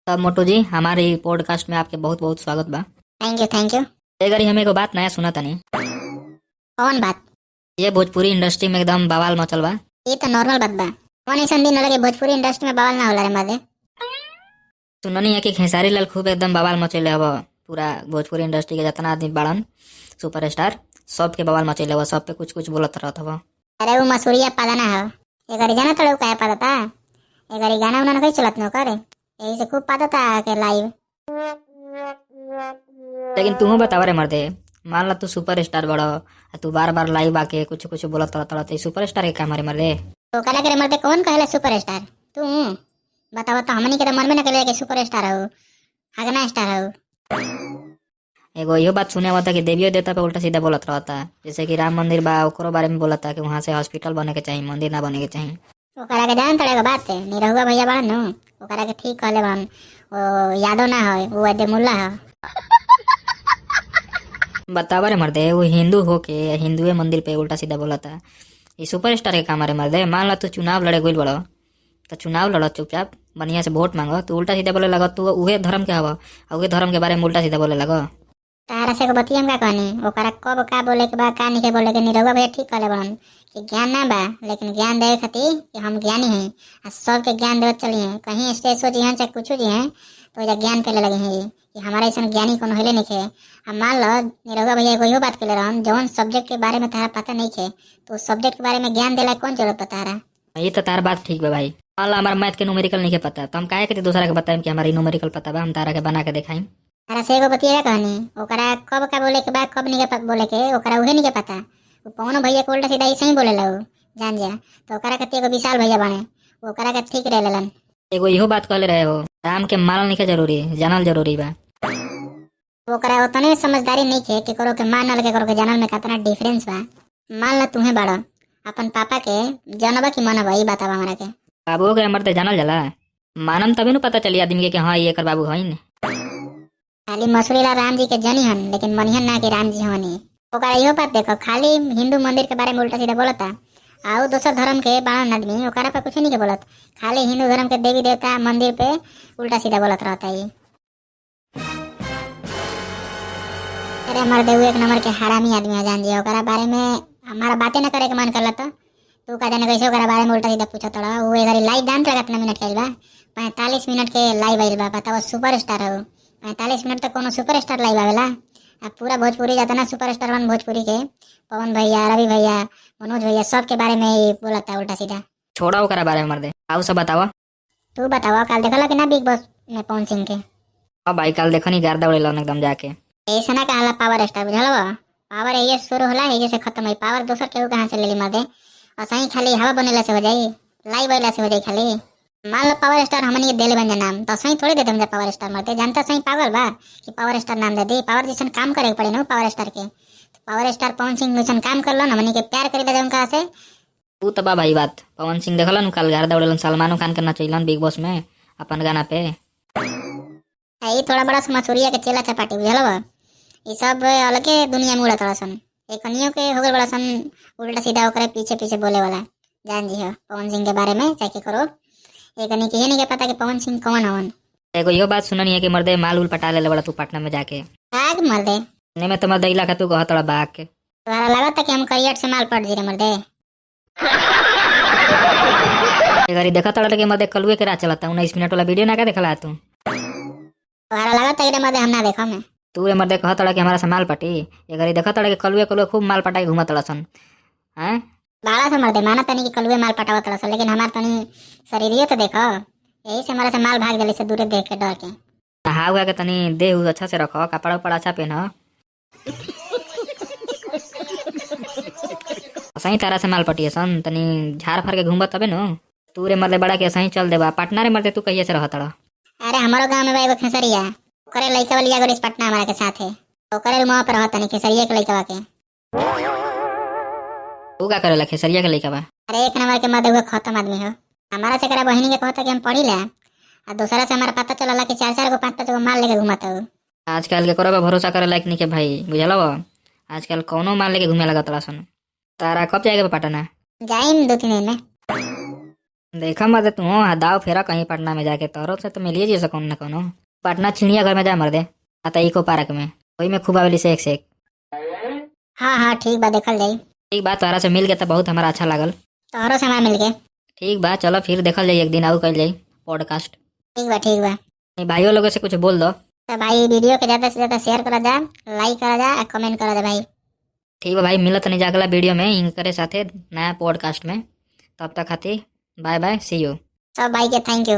तब मोटू जी, हमारी पॉडकास्ट में आपके बहुत बहुत स्वागत बा। Thank you, thank you. ए घड़ी हम एगो बात नया सुना तनी। कौन बात? ये भोजपुरी इंडस्ट्री में एकदम बवाल मचल बा। ये तो नॉर्मल बात बा। कौन ऐसा दिन होला कि भोजपुरी इंडस्ट्री में बवाल ना होला रे मादे? सुननी है कि खेसारी लाल खूब एकदम बवाल मचैले हब। पूरा भोजपुरी इंडस्ट्री के जितना आदमी बाड़न सुपरस्टार, सबके बवाल मचैले हब, सब पे कुछ कुछ बोलत रहत हब। अरे, वो मसूरिया पादा ना हो। ए घड़ी जाना तड़े काहे पादता? ए घड़ी गाना उना नहीं चलत न करे, यही से खूब पादता के लाइव। लेकिन तू बतावा रे मर्दे, मान ला तू सुपर स्टार बड़ो आ तू बार बार लाइव आके कुछ कुछ बोलत रहत रहत, सुपर स्टार के काम रे मर्दे? तो कला करे मर्दे, कौन कहेला सुपर स्टार? तू बतावा तो, हमनी के तो मन में ना कहे कि सुपर स्टार हो, हगना स्टार हो। एगो इहो बात सुने आवता कि देवियो देवता पे उल्टा सीधा बोलत रहता, जैसे कि राम मंदिर बा, ओकरो बारे में बोलता कि वहां से हॉस्पिटल बने के चाहिए, मंदिर ना बने के चाहिए। ओकरा के जान तड़े बात है, निरहुआ भैया बड़न नु, ओकरा के ठीक कहले बड़न। ओ यादव ना है, वो अदे मुल्ला है। बतावा रे मर्दे, वो हिंदू हो के हिंदुए मंदिर पे उल्टा सीधा बोलता, ये सुपर स्टार के काम रे मर्दे? मान ला तू चुनाव लड़े गइल बड़ो तो चुनाव लड़ो चुपचाप, बढ़िया से वोट मांगो। तू उल्टा सीधा बोले लगो, तू उहे धर्म के हवा आ उहे धर्म के बारे में उल्टा सीधा बोले लगो। तारा से बतिया हम का कहनी, ओकरा कब का बोले के बा, का नहीं के बोले के, निरहुआ भैया ठीक कहले बड़न कि ज्ञान ना बा, लेकिन ज्ञान देवे खातिर कि हम ज्ञानी हैं आ सबके ज्ञान देवत चली हैं। कहीं स्टेज शो जी हैं, चाहे कुछ जी हैं, तो एजा ज्ञान फैले लगे हैं कि हमारा ऐसा ज्ञानी कोनो होले नहीं खे। अब मान लो निरहुआ भैया एगो इहो बात कहले रहन, जौन सब्जेक्ट के बारे में तारा पता नहीं खे तो उस सब्जेक्ट के बारे में ज्ञान देला कौन जरूरत बा तारा? ये तो तार बात ठीक बा भाई। मान ला हमारा मैथ के न्यूमेरिकल नहीं के पता, तो हम काहे के दूसरा के बताएम कि हमारी न्यूमेरिकल पता बा, हम तारा के बना के देखाइम? तारा से एगो बतिया कहनी, ओकरा कब का बोले के बा, कब नहीं के बोले के, ओकरा उहे नहीं के पता। उ पवनो भैया के उल्टा सीधा ऐसे ही बोलेला उ, जान जा। तो ओकरा के एगो विशाल भैया बने, ओकरा के ठीक रह लेलन। एगो इहो बात कहले रहे हो, राम के मानल नहीं के जरूरी, जानल जरूरी बा। ओकरा उतने समझदारी नहीं खे कि करो के मानल के करो के जानल में कितना डिफरेंस बा। मान ला तुहे बाड़ो, अपन पापा के जानबा कि मनबा, ई बतावा हमरा के। बाबुओ के मरते जानल जाला? मानम तभी न पता चली आदमी के कि हाँ, ये एकर बाबू हइन। खाली मसूरी ला राम जी के जनी हन, लेकिन मनिहन ना कि राम जी हनी। ओकरा इहो बात देखो, खाली हिंदू मंदिर के बारे में उल्टा सीधा बोलता आउ दोसर धर्म के बाड़न आदमी, ओकरा पर कुछ नहीं के बोलत। खाली हिंदू धर्म के देवी देवता मंदिर पे उल्टा सीधा बोलत रहता है। अरे मर्दे, उ एक नंबर के हरामी आदमी है, जान जी। ओकरा बारे में हमारा बातें न करे के मन करला, तो तू का जाने कैसे ओकरा बारे में उल्टा सीधा पूछत रहा। उ एक लाइव जान तोरा कितना मिनट के आइल बा? 45 मिनट के लाइव आइल बा। बताओ, सुपर स्टार हो, 45 मिनट तक कोनो सुपर स्टार लाइव आवेला? अब पूरा भोजपुरी जाता ना सुपर स्टार वन भोजपुरी के, पवन भैया, रवि भैया, मनोज भैया, सब के बारे में ही बोलता उल्टा सीधा। छोड़ा ओकरा बारे में मर्दे, आउ सब बतावा। तू बतावा, कल देखला कि ना बिग बॉस में पवन सिंह के? हाँ भाई, कल देखनी, गार्दा उड़ेलन एकदम जाके। ऐसा ना कहला पावर स्टार, बुझल? पावर यही से शुरू होला, यही से खत्म है। पावर दोसर केहू कहाँ से लेली मर्दे? और सही खाली हवा बनेला से हो जाई, लाइव आइला से हो जाई? खाली मान लो पावर स्टार हमनी के देले बन जा नाम, तो सही थोड़ी दे दम जा पावर स्टार मर्दे। जनता सही पागल बा कि पावर स्टार नाम दे दी? पावर जैसन काम करे के पड़ी ना पावर स्टार के। तो पावर स्टार पवन सिंह जैसन काम कर लो ना, हमनी के प्यार करी दे उनका से। ऊ तो बा भाई बात। पवन सिंह देखलन, कल गार्दा उड़ेलन, सलमानो खान के नचैलन बिग बॉस में अपन गाना पे। ई थोड़ा बड़ा मसूरिया के चेला चपाटी, बुझल बा? ई सब अलगे दुनिया में उड़त सन। एकनियों के हो गइल बड़ा सन उल्टा सीधा ओकरे पीछे पीछे बोले वाला, जान जी हो। पवन सिंह के बारे में चाहे के करो, एकनी के ये नहीं के पता कि पवन सिंह कौन हवन। एगो इहो बात सुननी है कि मर्दे माल उल पटा लेले बड़ा तू पटना में जाके। आग मर्दे। नहीं में तो मर्दे इलाका तू कहत बड़ा बाग के। तोहरा लागत कि हम करियट से माल पट जी रे मर्दे? ए घड़ी देखत बड़ा कि मर्दे कलुए के राह चलता, 19 मिनट वाला वीडियो ना का देखला तू? तोहरा लागत कि रे मर्दे हम ना देखम? तू रे मर्दे कहत बड़ा कि हमारा से माल पटी, ए घड़ी देखत बड़ा कि कलुए कलुए खूब माल पटा के घूमत बड़ा सन हैं। बाड़ा से मर्दे, माना तनी कि कलुए माल पटावत रहा, लेकिन हमार तनी शरीरियो तो देखो, यही से हमारा से माल भाग जली से दूरे देख के डर के। नहा उहा के तनी देह उह अच्छा से रखो, कपड़ा उपड़ा अच्छा पहन। सही तारा से माल पटिए सन, तनी झाड़ फाड़ के घूमब तबे नु। तू रे मर्दे बड़ा के सही चल देबा पटना रे मर्दे, तू कहिए से रहत रह? अरे, हमारो गांव में बा एगो खेसरिया, ओकरे लइका वाली गोरिस पटना हमारा के साथ है, ओकरे रूमवा पर रहत तनी, खेसरिया के लइकवा के। तू का करेला खेसरिया के लइका बा? अरे, एक नंबर के मर्द हुए, खत्म आदमी हो। हमारा से करा बहिनी के कहता कि हम पढ़ी ले आ दूसरा से हमारा पता चलला कि चार चार गो, पांच पांच गो माल लेके घुमाता हो। आजकल के करो भरोसा करे लायक नहीं के भाई, बुझल? आजकल कौनो माल लेके घूमे लगा तड़ा सन। तारा कब जाएगा पटना? जाइम 2-3 दिन में। देखा मर्दे तू हाँ दाव फेरा कहीं पटना में जाके, तोरो से तो मिलिए जी कौन ना कोनो। पटना चिड़िया घर में जा मर्दे, आ त इको पार्क में, वही में खूब आवेली से एक से एक। हाँ हाँ, ठीक बा, देखल जाई। ठीक बा, तोहरा से मिल के तो बहुत हमारा अच्छा लागल। तोहरो से हमारा मिल के। ठीक बा, चलो फिर देखल जाई, एक दिन आऊ कल जाई पॉडकास्ट। ठीक बा, ठीक बा। नहीं, भाइयों लोगों से कुछ बोल दो। तो भाई, वीडियो के ज़्यादा से ज़्यादा शेयर करा जा, लाइक करा जा और कमेंट करा जा भाई। ठीक बा भाई, मिलत नहीं जागला वीडियो में इनकरे साथे नया पॉडकास्ट में। तब तक खातिर बाय बाय, सी you. सब भाई के thank you.